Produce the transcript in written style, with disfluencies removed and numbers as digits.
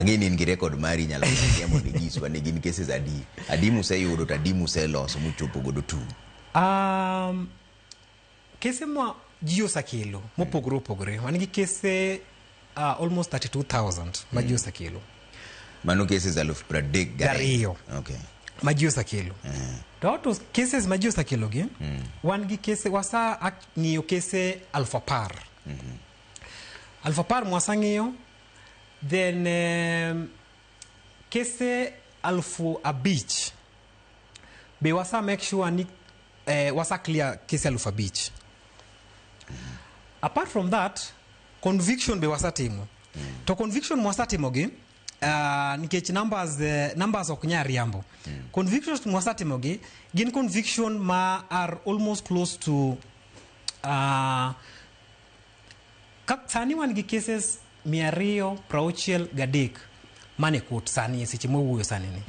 Ang'e ni in gi record mari, inyalo ng'iye mondo inyiswa ni gin cases adi adi museyudo to adi museloso muchopo godo tung. Kese ma ji osekelo mopogore opogore, wan gi kese almost 32,000 ma ji osekelo. Mano cases 32,000. Gariyo. Okay. Ma ji osekelo. To out of cases ma ji osekelo gi, wan gi kese wasa ng'iyo kese 10,000. 10,000 mwasang'iyo, then kese 5,000 be wasa make sure ni wasa clear kese 5,000. Apart from that, conviction be wasatimo. To conviction mwasatimo gi, nikech numbers ok nyal riambo. Convictions mwasatimo gi gin conviction ma are almost close to sani wan gi cases 263 mane court sani e seche mwawuoyo sani ni.